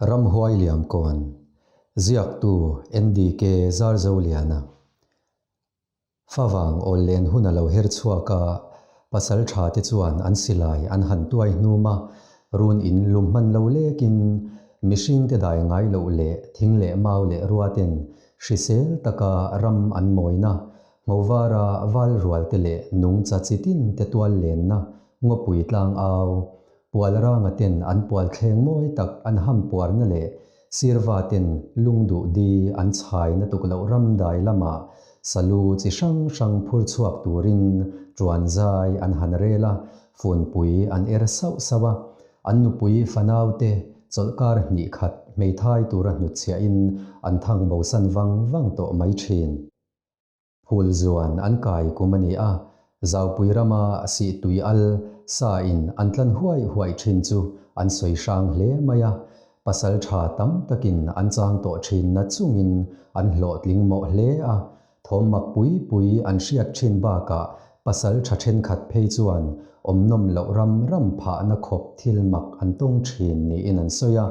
Ramhuai Liamkawn, Ziaktu NDK Zarzoliana. Favang awllen hun a lo her chhuak a, pasal tha te chuan an silai an han tuai hnum a, run in lum hman lo lekin mihring te dai ngai loh leh thing leh mau leh rua ten hrisel taka ram an mawina, nghovara val rual te leh nungcha chi tin te tual lenna ngawpui tlang au Pual ranga ten an pual thleng mawi tak an ham puarna leh sirva ten lungduh di an chhai na tuk loh ram dai lamah salu chi hrang hrang phur chhuak turin tuan zai an han rel a, funpui an er sauh sauh a. An nupui fanau te chawlhkar hnih khat hmeithai tura hnutchhiahin an thang bosan vang vang tawh mai thin. Phul zuan an kai kum a ni a, Zaupui rama sih tui al sa in an tlan huai huai thin chu an sawi hrang hle mai a, pasal tha tam takin an chang tawh thin na chungin an hlawhtling mawh hle a, thawm mak pui pui an hriat thin bakah pasal tha thenkhat phei chuan awmnawm loh ram ram phahna khawp thil mak an tawng thin niin an sawi a,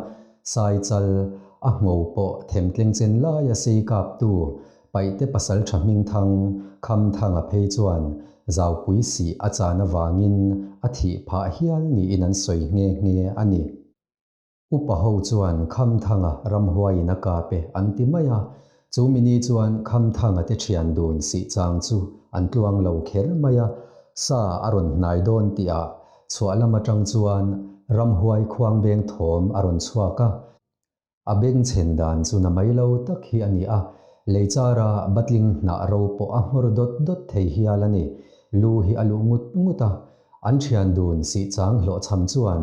sai chal a ngho pawh themtleng chen laia sei kaptu Paihte pasaltha hmingthang Khamthanga phei chuan Zaupui sih a chan avangin a thih phah hial niin an sawi nghe nghe a ni. Upa ho chuan Khamthanga ramhuaiin a kap e an ti mai a, chu mini chuan Khamthanga te thian dun sih chang chu an tluang lo kher mai a, sa a rawn hnai dawn tihah chhuah lam atang chuan ramhuai khuangbeng thawm a rawn chhuak a, A bengchhen dan chu na mai lo tak hi a ni a, lei chara batling hnah ro pawh a nghawr dawt dawt thei hial a ni. Lu hi a luh ngut ngut a, an thian dun sih chang hlawhchham chuan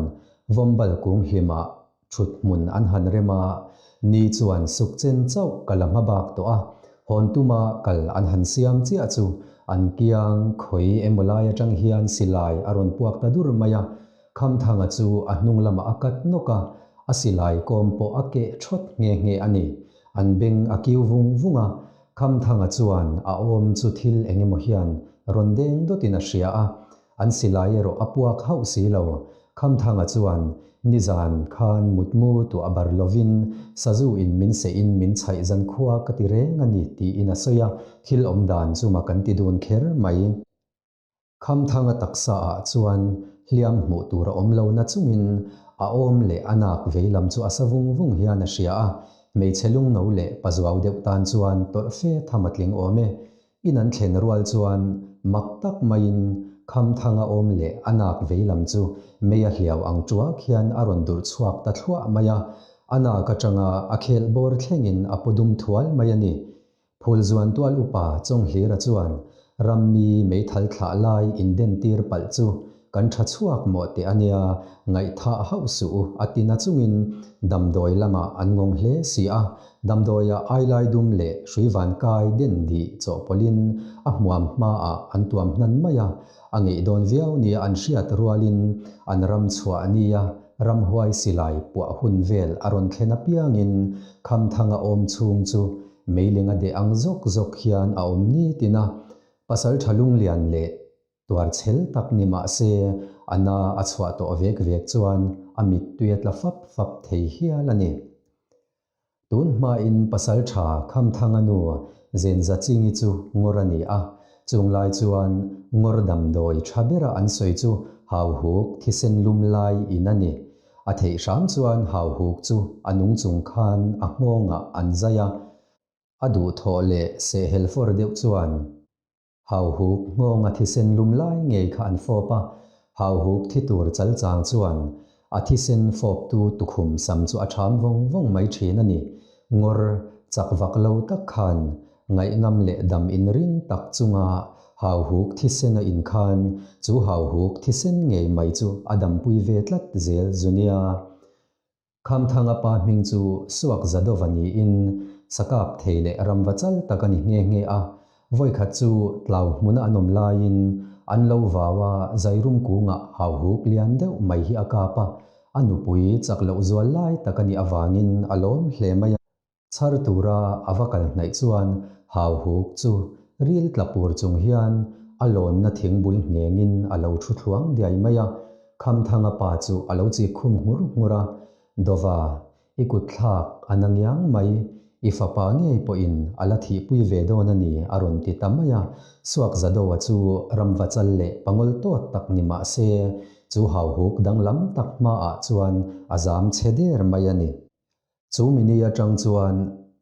vawmbal kung hlimah thut hmun an han rem a, ni chuan suk chen chauh ka la hma bak tawh a, hawn tuma kal an han siam chiah chu an kiang khawi emaw lai atang hian silai a rawn puak ta dur mai a, Khamthanga chu a hnung lamah a kat nawk a, a silai kawm pawh a keh thawt nghe nghe a ni. An beng a kiu vung vung a, Khamthanga chuan a awm chu thil eng emaw hian rawn deng dawtin a hria a, an silai erawh a puak hauh si lo. Khamthanga chuan nizan khan mutmu tuah bar lovin sazu in min seh in min chhaih zan khua ka ti reng a ni tiin a sawi a, thil awm dan chu mak an ti dun kher mai. Khamthanga taksa ah chuan hliam hmuh tur a awm lo na chungin a awm leh a nak vei lam chu a sa vung vung hian a hria a, hmeichhe lungno leh pazuau deuh tan chuan tawrh fe tham a tling awm e. In an thlen rual chuan mak tak maiin Khamthanga awm leh a nak vei lam chu mei a hliau ang tuak hian a rawn durh chhuak ta thluah mai a, a nak atanga a khelh bawr thlengin a paw dum thual mai a ni. Phulzuan tual upa Chawnghlira chuan rammi meithal thlah lai indentir palh chu kan tha chhuak mawh teh a nia, ngaihthah hauh suh u a ti na chungin damdawi lamah an ngawng hle si a, damdawiah ailai dum leh hruivan kai den dih chawhpawlhin a hmuam hmaah an tuam hnan mai a, a ngeih dawn viau nia an hriat rualin an ram chhuah nia ramhuai silai puah hun vel a rawn thlen apiangin Khamthanga awm chhung chu Meiling a deh ang zawk zawk hian a awm nitin a, pasal tha lunglian leh tuar chhel tak ni mah se a na a chhuah tawh vek vek chuan a mittui a tla fap fap thei hial a ni. Tun hmain pasal tha Khamthanga nu Zenza Chingi chu ngawr a ni a, chung lai chuan ngawr damdawi tha bera an sawi chu hauhuk thisen lum lai in a ni. A theih hram chuan hauhuk chu a nung chung khan a nghawngah an zai a, a duhthawh leh sehhel fawr deuh chuan hauhuk nghawnga thisen lum lai ngei kha an fawp a, hauhuk thi tur chal chang chuan a thisen fawptu tukhum sam chu a ṭham vawng vawng mai ṭhin a ni. Ngawr chak vak lo tak khan Ngaihnam leh dam inring tak chunga hauhuk thisen a inkhan, chu hauhuk thisen ngei mai chu a dampui ve tlat zel zu nia. Khamthanga pa hming chu Suak Zadova niin sakap thei leh ramva chal tak a ni nghe nghe a. Vawikhat chu tlau hmuna an awm laiin an lo vau a, zairum kungah hauhuk lian deuh mai hi a kap a, a nupui chak loh zual lai tak a nih avangin a lawm hle mai a. Chhar tura a va kal hnaih chuan hauhuk chu ril tla pur chung hian a lawnna thing bul nghengin a lo thu thluang diai mai a, Khamthanga pa chu a lo chik khum nghur nghur a, Dova, I kutthlak a na ngiang mai, i fapa ngei pawhin a la thihpui ve dawn a ni a rawn ti ta mai a. Suakzadoa chu ramvachal leh pangawl tawt tak ni mah se, chu hauhuk danglam tak hmaah chuan a zam chhe der mai a ni. Chu mini atang chuan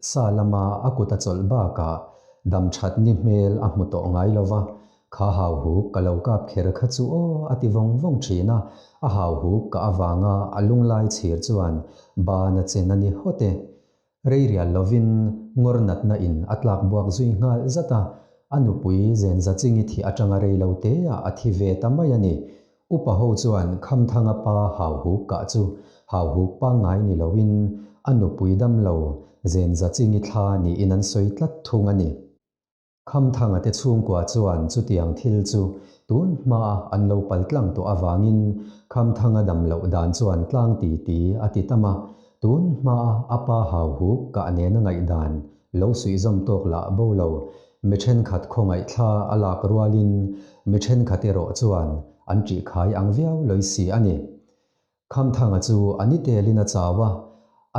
sa lama a kut a chawlh bakah dam that ni hmel a hmu tawh ngai lo va, Kha hauhuk ka lo kap kher kha chu aw a ti vawng vawng thin a, a hauhuk ka avanga a lunglai chhir chuan ban a chen a ni hawt e. Rei rial lovin ngawr natna in a tlak buak zui nghal zat a, a nupui Zenzachingi thih atanga rei lo teah a thi ve ta mai a ni. Upa ho chuan Khamthanga pa hauhuk kah chu hauhuk pangngai ni loin a nupui damlo Zenzachingi thla niin an sawi tlat thung a ni. Khamthanga te chhungkua chuan chutiang thil chu tun hmaa an lo pal tlang tawh avangin Khamthanga dam loh dan chuan tlang ti ti a ti tam a, tun hmaa a pa hauhuk kah nena ngaihdan lo suihzawm tawk lah bo lo. Mi thenkhat khawngaihthla a lak rualin mi thenkhat erawh chuan an ṭihkhai ang viau lawih si a ni. Khamthanga chu a ni telin a chau a,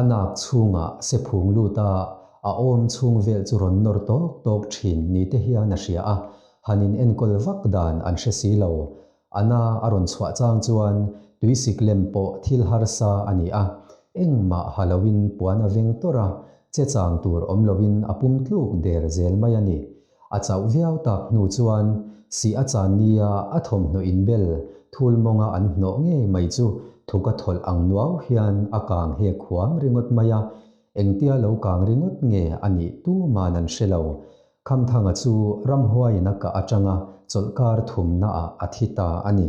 a nak chhungah sephung lut a, a awm chhung vel chu rawn nawr tawk tawk thin ni te hian a hria a, han in enkawl vak dan an hre si lo. A na a rawn chhuah chang chuan tuisik lem pawh thil harsa a ni a, engmah ha loin puan a veng tawrh a, che chang tur awm loin a pum tluk der zel mai a ni. A chauh viau tak hnu chuan sih a chan nia a thawmhnaw inbel thul mawnga an hnawh ngei mai chu thuk a thawlh ang nuau hian a kang hek huam ringawt mai a, engtia lo kang ringawt nge a nih tuman an hre lo. Khamthanga chu ramhuaiin a kah atanga chawlhkar thumnaah a thi ta a ni.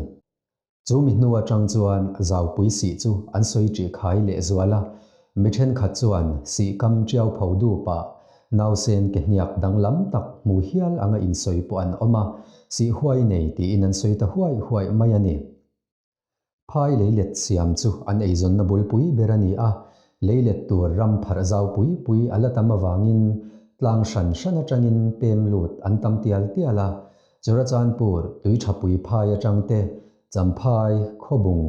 Chu mi hnu atang chuan zaupui sih chu an sawi ṭih khai leh zual a, mi thenkhat chuan sih kam ṭiau pho dupah nausen ke hniak danglam tak hmu hial anga insawi pawh an awm a, sih huai nei tiin an sawi ta huai huai mai a ni. Phai leilet siam chu an eizawnna bulpui ber a ni a, leilet tur ram pharh zau pui pui a la tam avangin tlang hran hran atangin pem lut an tam tial tial a, Churachandpur Tuithapui phai atang te, Champhai, Khawbung,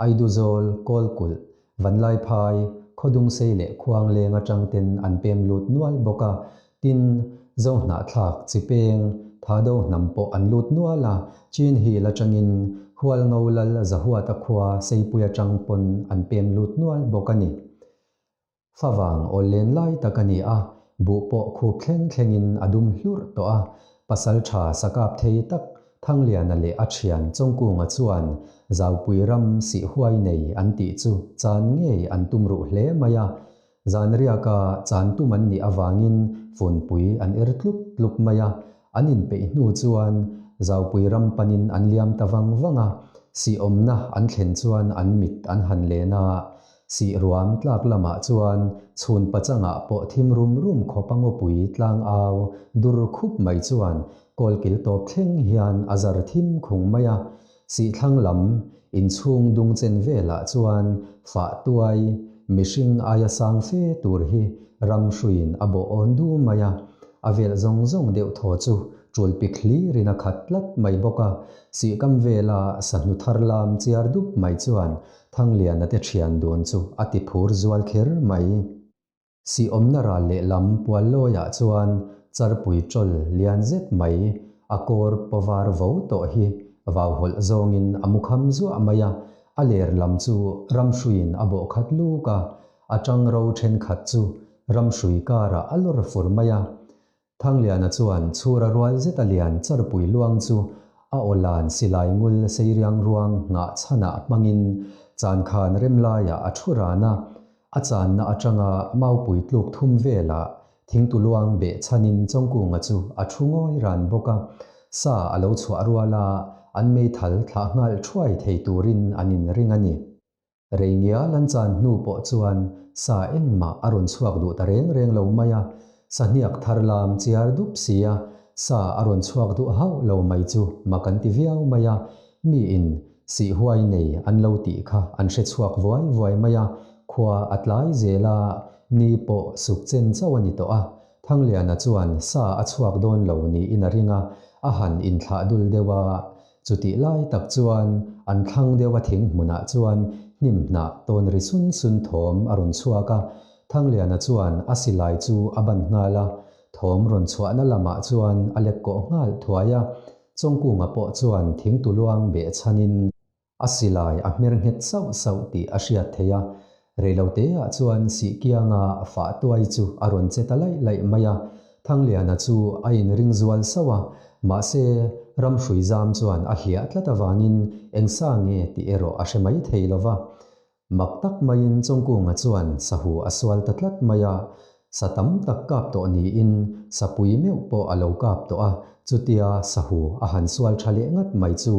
Aiduzawl, Kawlkulh, Vanlaiphai, Khawdungsei leh Khuangleng atang ten an pem lut nual bawk a, tin, Zohnahthlak, Chipeng, Thado hnam pawh an lut nual a, Chin Hill atangin Hualngo Lal Zahuata khua Seipui atang pawn an pem lut nual bawk a ni. Favang awl len lai tak a ni a, buh pawh khup thleng thlengin a dum hlurh tawh a, pasaltha sakap thei tak Thangliana leh a thian Chawngkunga chuan Zaupui ram sih huai nei an tih chu chan ngei an tum ruh hle mai a, zanriaka chan tum an nih avangin funpui an er tluk tluk mai a, an inpeih hnu chuan Zaupui ram panin an liam ta vang vang a, sih awmna an thlen chuan an mit an han len a, Sih ruam tlak lamah chuan chhun pachangah pawh thim rum rum khawp a ngawpui tlang au dur khup mai chuan kawlkil tawp thleng hian a zar thim khung mai a. Sih thlang lam inchhung dung chen velah chuan fah tuai mihring aia sang fe tur hi ram hruiin a bawh awn du mai a. A velh zawng zawng deuh thaw chu tul pik hlirin a khat tlat mai bawk a. Sih kam vela sahnu thar lam chiar dup mai chuan Thangliana te thian dun chu a ti phur zual kher mai. Sihawmna ral lehlam pual lawiah chuan charpui chawl lian zet mai a kawr pawvar vo tawh hi vau hawlh zawngin a mu kham zuah mai a, a ler lam chu ramhruiin a bawh khat luk a, a tang ro thenkhat chu ramhrui karah a lawr fur mai a. Thangliana chuan chhura rual zeta lian charpui luang chu a awlan silai ngul sei riang ruang nghah chhanah hmangin chankhan rem laiah a thu ran a, a channa atanga maupui tluk thum velah thingtu luang beh chhanin Chawngkunga chu a thu ngawi ran bawk a, sa a lo chhuah ruala an meithal thlah nghal thuai thei turin an inring a ni. Rei ngial an chan hnu pawh chuan sa engmah a rawn chhuak duh ta reng reng lo mai a, sahniak thar lam chiar dup si a, sa a rawn chhuak duh hauh lo mai chu mak an ti viau mai a, miin sih huai nei an lo tih kha an hre chhuak vuai vuai mai a, khua a tlai zel a, ni pawh suk chen chauh a ni tawh a, Thangliana chuan sa a chhuak dawn lo niin a ring a, a han inthlah dul deuh a, Chutih lai tak chuan an thlang deuh a thing hmunah chuan hnim hnah tawn ri sun sun thawm a rawn chhuak a. Thangliana chuan a silai chu a ban nghal a, thawm rawn chhuahna lamah chuan a lek kawh nghal thuai a. Chawngkunga pawh chuan thingtuluang behchhanin A silai a hmer nghet sauh sauh tih a hriat theih a, reiloteah chuan Sihkianga fah tuai chu a rawn che ta laih laih mai a. Thangliana chu a inring zual sauh a, mahse ramhrui zam chuan a hliah tlat avangin eng sa nge tih erawh a hre mai thei lo va. Mak tak maiin Chawngkunga chuan sahu a sual ta tlat mai a, Sa tam tak kap tawh niin sapui meuh pawh a lo kap tawh a, chutia sahu a han sual tha leh ngat mai chu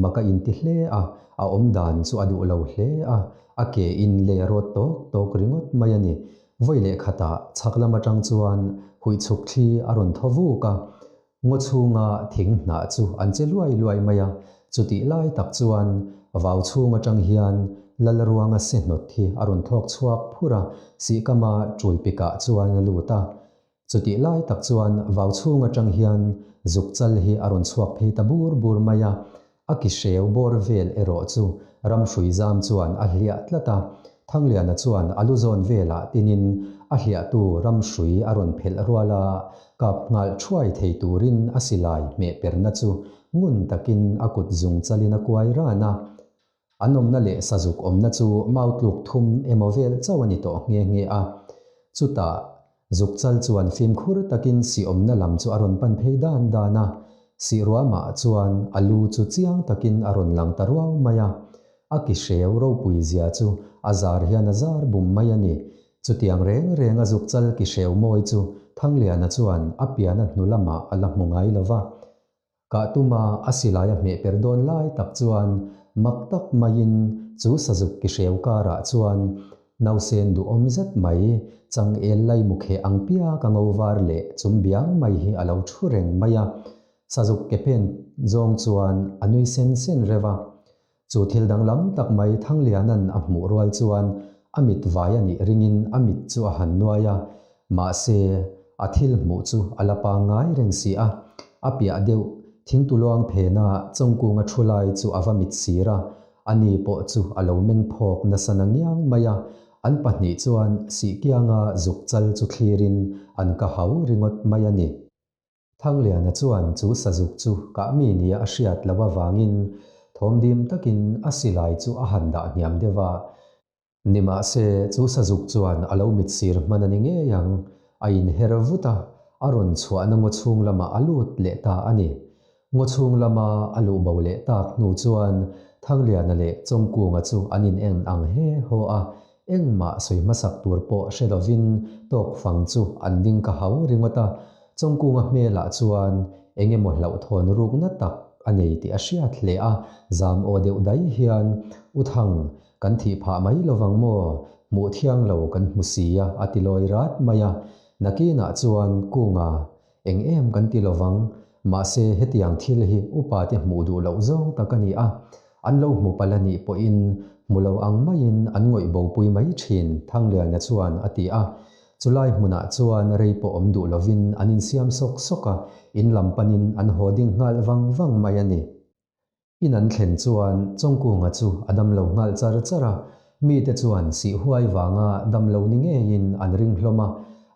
mak a inti hle a, a awm dan chu a duh lo hle a, a ke in leh rawt tawk tawk ringawt mai a ni. Vawi leh khatah chhak lam atang chuan huihchhuk thli a rawn thaw vuk a, Ngaw chhunga thing hnah chu an che luai luai mai a, chutih lai tak chuan vau chhung atang hian Lalruanga se hnawt hi a rawn thlawk chhuak phur a, sihkama tul pikah chuan a lut a. Chutih lai tak chuan vau chhung atang hian zuk chal hi a rawn chhuak phei ta bur bur mai a, A ki hreu bawr vel erawh chu ramhrui zam chuan a hliah tlat a, Thangliana chuan a lu zawn velah tinin a hliahtu ramhrui a rawn phelh rual a, kap nghal thuai thei turin a silai hmeh perna chu ngun takin a kut zung chalin a kuai ran a. An awmna leh sazuk awmna chu mau tluk thum emaw vel chauh a ni tawh nghe nghe a. Chutah Zukchal chuan fimkhur takin sih awmna lam chu a rawn pan phei dan dan a, sih ruamah chuan a lu chu chiang takin a rawn lang ta ruau mai a. A ki hreu ropui zia chu a zar hian a zar bum mai a ni. Chutiang reng reng a zukchal ki hreu mawi chu Thangliana chuan a piana hnu lamah a la hmu ngai lo va. Kah tuma a silai a hmeh per dawn lai tak chuan mak tak maiin chu sazuk ki hreu karah chuan nausen duhawm zet mai changel lai mukheh ang piak a ngo var leh chum biang mai hi a lo thu reng mai a. Sazuk ke pen zawng chuan a nui sen sen reuh a. Chu thil danglam tak mai Thangliana'n a hmuh rual chuan a mit vai a nih ringin a mit chu a han nuai a, mahse a thil hmuh chu a la pangngai reng si a. A piah deuh thingtuluang phena Chawngkunga thu lai chu a va mit sir a, ani pawh chu a lo meng phawk nasa na ngiang mai a, an pahnih chuan Sihkianga zuk chal chu thlirin an ka hau ringawt mai a ni. Thangliana chuan chu sazuk chu kah mi nia a hriat loh avangin thawmdim takin a silai chu a han dah hniam deuh a. Nimahse, chu sazuk chuan a lo mitsir hman a ni ngei ang, a inher vut a, a rawn chhuahna ngaw chhung lamah a lut leh ta a ni. Ngaw chhung lama a luh bo leh tak hnu chuan Thangliana leh Chawngkunga chu an in en ang he haw a, engmah sawi hmasak tur pawh hre lovin tawk fang chu an ding ka hau ringawt a, Chawngkunga hmelah chuan eng emaw hlauhthawn rukna tak a nei tih a hriat hle a, zam aw deuh dai hian, U Thang, kan thih phah mai lovang maw? Hmuh thiang lo kan hmu si a, a ti lawi rat mai a. Nakinah chuan Kunga, Eng em kan ti lovang, mahse hetiang thil hi upa te hmuh duh loh zawng tak a ni a, an lo hmu palh a nih pawhin hmu lo ang maiin an ngawih bopui mai thin, Thangliana chuan a ti a. Chulai hmunah chuan rei pawh awm duh lovin an insiam sawk sawk a, in lam panin an haw ding nghal vang vang mai a ni. In an thlen chuan Chawngkunga chu a damlo nghal char char a, mite chuan sih huai vanga damlo ni ngeiin an ring hlawm a,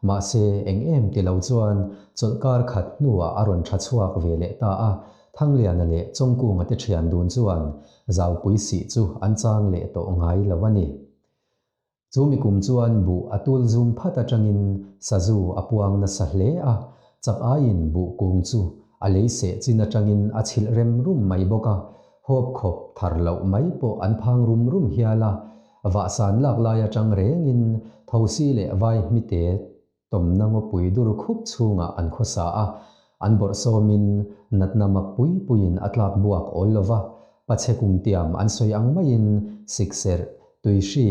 mahse eng em ti lo chuan chawlhkar khat hnuah a rawn tha chhuak ve leh ta a, Thangliana leh Chawngkunga te thian dun chuan Zaupui sih chu an chang leh tawh ngai lo a ni. Chu mi kum chuan buh a tul zum phat atangin sazu a puang nasa hle a, chak aiin buh kung chu a lei seh chin atangin a chhilh rem rum mai bawk a, hawp khawp thar loh mai pawh an phang rum rum hial a, vahsan lak lai atang rengin thosi leh vai hmite Tawmna ngawpui dur khup chhungah an khawsa a, an bawrhsawmin natna mak pui puiin a tlak buak awl lo va, pachhe kum tiam an sawi ang maiin sikserh, tuihri,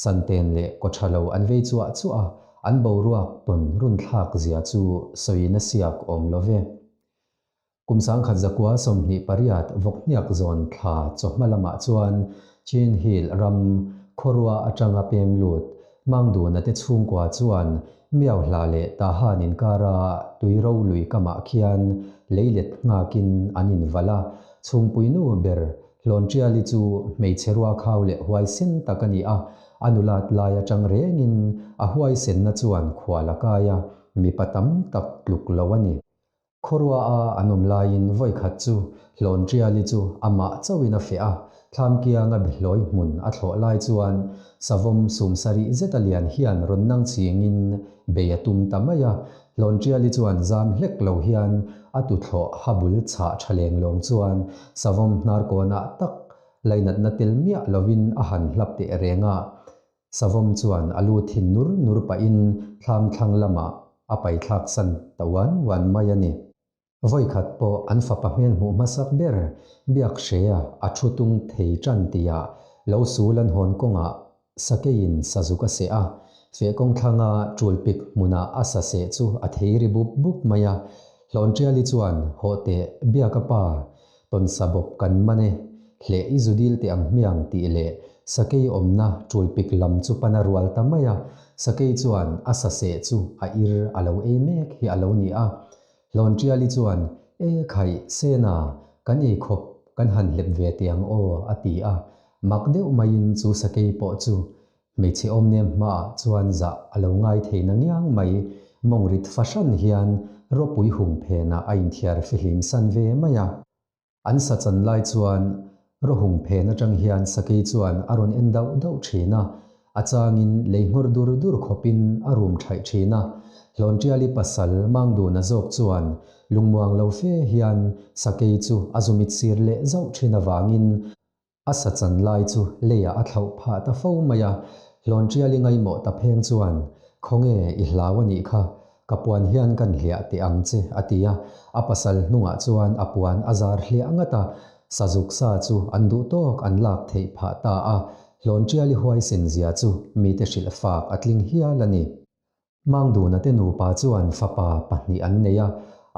santen leh kawtha lo an vei chuah chuah a, an boruak tawn runthlak zia chu sawiin a siak awm lo ve. Kum 1928 vawkhniak zawn thla chawhma lamah chuan Chin Hill ram khawrua atanga pem lut Mangduna te chhungkua chuan Miauhla leh Tahan inkara tui ro lui kamah khian leilet nghakin an invalh a, chhungpuinu ber. Hlawnṭiali chu hmeichhe ruakhau leh huaisen tak a ni a, a nulat lai aṭang rengin a huaisenna chuan khual a kai a, mipa tam tak tluk lo a ni. Khawruaha an awm laiin vawikhat chu Hlawnṭiali chu amah chauhin a feh a, thlamkianga behlawi hmun a thlawh lai chuan savawm sumsarih zeta lian hian rawn nang chingin bei a tum ta mai a, Hlawnṭiali chuan zam hlek lo hian a tuthlawh ha bul chhah ṭha leng lawng chuan savawm hnar kawnah tak lainatna tel miah lovin a han hlap teh reng a. Savawm chuan a lu thin nur nur pahin thlam thlang lamah a paithlak san ta uan uan mai a ni. Vawikhat pawh an fapa hmel hmuh hmasak ber biak hrea a thu tung thei ṭan tihah lo sul an hawn kawngah Sakeiin sazuk a seh a, feh kawng thlanga ṭulpik hmunah a sa seh chu a thei ri bup bup mai a. Hlawnṭiali chuan, Hawh teh, biak a pa, tawnsa bawp kan man e, hleh i zu dil teh ang hmiang tih leh sakei awmna ṭulpik lam chu pan a rual ta mai a. Sakei chuan a sa seh chu a ir a lo ei mek hi a lo ni a. Hlawnṭiali chuan, E khaih, Sena, kan ei khawp kan han hlep ve teh ang aw, a ti a. Mak deuh maiin chu sakei pawh chu hmeichhe awmnem hmaah chuan zah a lo ngai thei na ngiang mai, mawngrit fahran hian ropui hung phenah a inthiar fihlim san ve mai a. An sa chan lai chuan rawhung phen atang hian sakei chuan a rawn en dauh dauh thin a, a changin lei nghawr dur dur khawpin a rum thaih thin a. Hlawnṭiali pasal Mangduna zawk chuan lungmuang lo fe hian sakei chu a zumit sir leh zauh thin avangin A sa chan lai chu leiah a thlauh phah ta fo mai a, Hlawnṭiali ngaimawh ta pheng chuan, Khawnge i hlau a nih kha, ka puan hian kan hliah teh ang che, a ti a, a pasal hnungah chuan a puan a zar hliah ngat a, sazuk sa chu an duh tawk an lak theih phah ta a, Hlawnṭiali huaisen zia chu mite hrilh fak a tling hial a ni. Mangduna te nupa chuan fapa pahnih an nei a,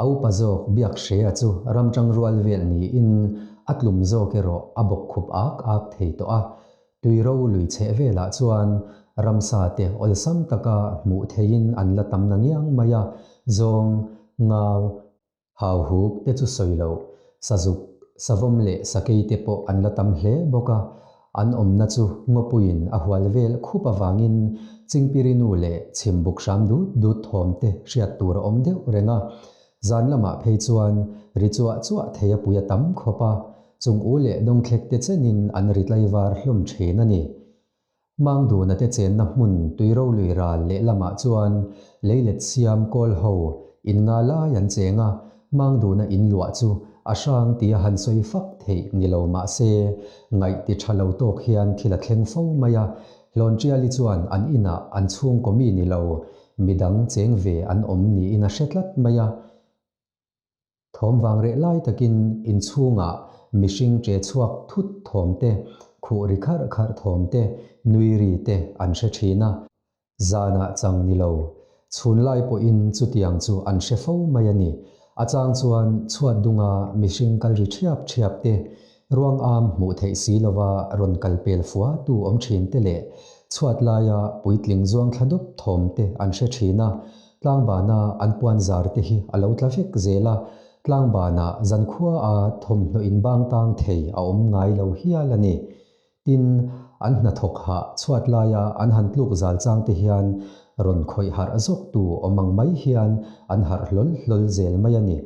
a upa zawk Biakhrea chu ramṭang rual vel niin a tlum zawk erawh a bawk khup ak ak thei tawh a. Tuiro lui chheh velah chuan ramsa te awlsam taka hmuh theihin an la tam na ngiang mai a, zawng, ngau, Hauhuk te chu sawi loh, sazuk, savawm leh sakei te pawh an la tam hle bawk a, an awmna chu ngawpuiin a hual vel khup avangin Chingpirinu leh chhimbuk hram dut dut thawm te hriat tur a awm deuh reng a, zan lamah phei chuan ri chuah chuah thei a pui a tam khawp a, chung u leh dawngthlek te chenin an ri tlaivar hlawm thin a ni. Mangduna te chenna hmun Tuirolui ral lehlamah chuan leilet siam kawl ho in nga lai an cheng a, Mangduna in luah chu a hrang tia han sawi fak theih ni lo mah se, ngaih ti tha lo tawk hian thil a thleng fo mai a, Hlawnṭiali chuan an inah an chhungkaw mi ni lo, midang cheng ve an awm niin a hre tlat mai a. Thawm vang reh lai takin inchhungah mihring che chhuak thut thawm te, khuh ri kharh kharh thawm te, nui ri te an hre thin a. Zanah chang ni lo, chhun lai pawhin chutiang chu an hre fo mai a ni. A chang chuan chhuat dunga mihring kal ri thiap thiap te, ruang am hmuh theih si lova rawn kal pel fua tu awm thin te leh chhuat laia puitling zuang thla dup thawm te an hre thin a. Tlangbana an puan zar te hi a lo tla vek zel a, tlangbana zankhua a thawmhnaw inbang tang thei a awm ngai lo hial a ni. Tin, an hnathawk hah chhuat laia an han tluk zal chang te hian rawn khawih harh zawk tu awm ang mai hian an harh hlawl hlawl zel mai a ni.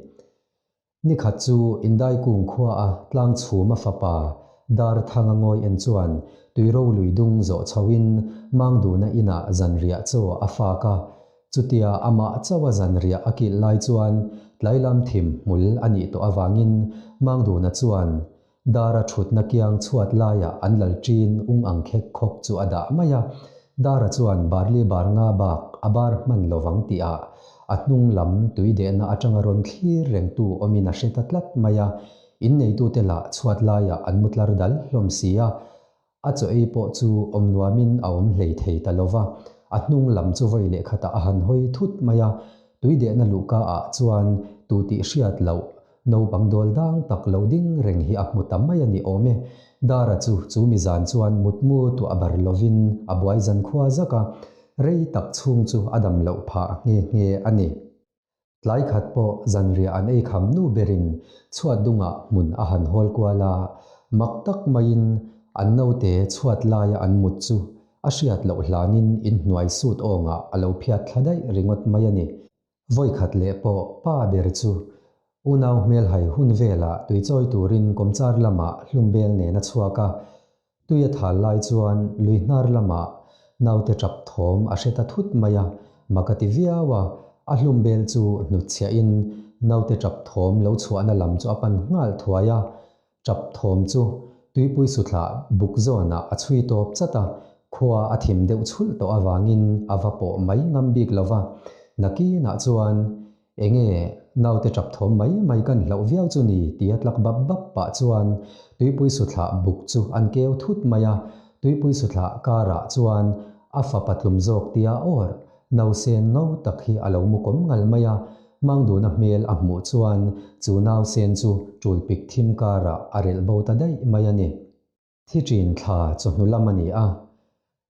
Nikhat chu Indaikung khua a tlang chhum a fapa Darthanga ngawi en chuan Tuiro lui dung zawh chho in Mangduna inah zanriah chaw a fak a, chutia amah chauh a zanriah a kilh lai chuan tlailam thim hmul a nih tawh avangin Mangduna chuan Dara thutna kiang chhuat laiah an lal ṭin ung ang khek khawk chu a dah mai a. Dara chuan barli bar nga bak a bar hman lovang tihah a hnung lam tui dehna aṭanga rawn thlir rengtu awmin a hre ta tlat mai a. Inneitute lah chhuat laiah an mu tlar dal hlawm si a. A chaw ei pawh chu awm nuamin a awm hlei thei ta lo va, a hnung lam chu vawi leh khatah a han hawi thut mai a, tui dehna luhka ah chuan tu tih hriat loh naupang dawl dang tak lo ding reng hi a hmu ta mai a ni awm e. Dara chu chu mi zan chuan mutmu tuah bar lovin a buai zan khua zak a, rei tak chhung chu a dam loh phah nghe nghe a ni. Tlai khat pawh zanriah an ei kham nu berin chhuat dungah hmun a han hawl kual a, Mak tak maiin an naute chhuat laia an mut chu a hriat loh hlanin inhnuai sut awngah a lo phiat thla daih ringawt mai a ni. Vawikhat leh pawh pa ber chu unau hmelhai hun velah tuichawi turin kawmchar lamah hlumbel nen a chhuak a, tui a thal lai chuan lui hnar lamah naute tap thawm a hre ta thut mai a, mak a ti viau a, a hlumbel chu hnutchhiahin naute tap thawm lo chhuahna lam chu a pan nghal thuai a, Tap thawm chu tuipui suthlah buk zawnah a chhui tawp chat a, khua a thim deuh chhulh tawh avangin a va pawh mai ngam bik lo va. Nakinah chuan enge naute tap thawm mai mai kan hlauh viau chu ni tia tlak bap bap pah chuan tuipui suthlah buk chu an keu thut mai a, tuipui suthlah karah chuan a fapa tlum zawk tia awr Nausen ngo tak hi a lo mu kawm ngal mai a, Mangduna hmel a hmuh chuan chu nausen chu ṭulpik thim karah a relh bo ta daih mai a ni. Thi ṭin thla chawhnu lam a ni a,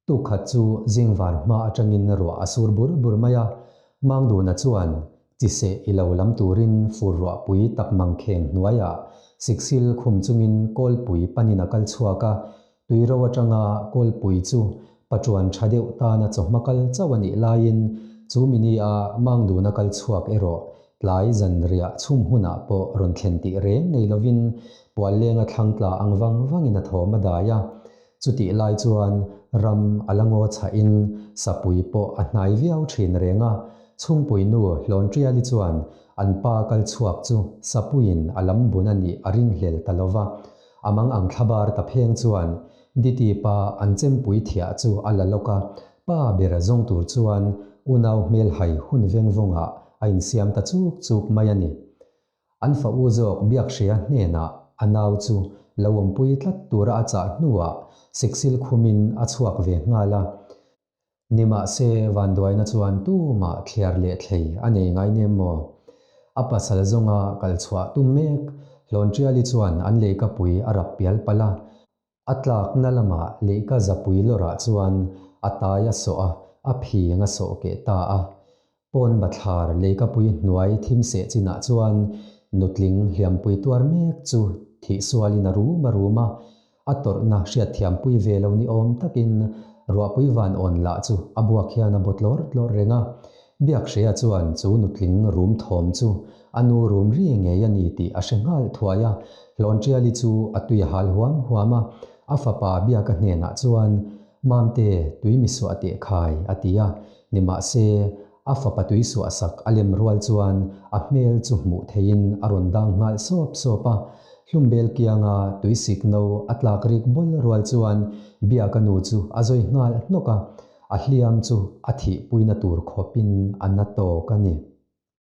tukkhat chu zingvar hma aṭangin ruah a sur bur bur mai a, Mangduna chuan chiseh i lo lam turin fur ruahpui tak mangkheng hnuaiah siksil khum chungin kawlpui panin a kal chhuak a, Tuiro atanga kawlpui chu paṭuan ṭha deuh tana chawhma kal chauh a nih laiin chu mini-a Mangduna kal chhuak erawh tlai zanriah chhum hunah pawh rawn thlen tih reng nei lovin Puallenga thlang tla ang vang vangin a thawm a dai a. Chutih lai chuan ram a la ngaw chhahin sapui pawh a hnai viau ṭhin reng a. Chhungpui nu Hlawnṭiali chuan an pa kal chhuak chu sapuiin a lam bun a nih a ringhlel ta lova. A mang ang thlabar ta pheng chuan Diti pa an chempui thiah chu a la lawk a, pa ber zawng tur chuan unau hmelhai hun veng vawngah a insiam ta chuk chuk mai a ni. An fa u zawk Biakhria hnenah a nau chu lo awmpui tlat tura a chah hnuah siksil khumin a chhuak ve nghal a. Nimahse, vanduaina chuan tumah thliar leh thlei a nei ngai nem maw? A pasal zawnga kal chhuah tum mek, Hlawnṭiali chuan an leikapui a rap pial palh a. A tlakna lamah leika zapui lawrah chuan a tai a sawh a, a phing a sawh keh ta a. Pawn bathlar leikapui hnuai thim seh chinah chuan nutling hliampui tuar mek chu thih sualin a rum a rum a, a tawrhna hriatthiampui ve lo ni awm takin ruahpui van awn lah chu a buak hian a baw tlawr tlawr reng a. Biakhrea chuan chu nutling rum thawm chu a nu rum ri ngei a ni tih a hre nghal thuai a, Hlawnṭiali chu a tui a hal huam huam a, a fapa Biaka hnenah chuan Mamte, tui mi suah teh khai, a ti a. Nimahse, a fapa tui suahsak a lem rual chuan a hmel chu hmuh theihin a rawn dang nghal sawp sawp a. Hlumbel kianga tui sik no a tlak rik bawl rual chuan Biaka nu chu a zawi nghal hnawk a, a hliam chu a thihpuina tur khawpin a na tawk a ni.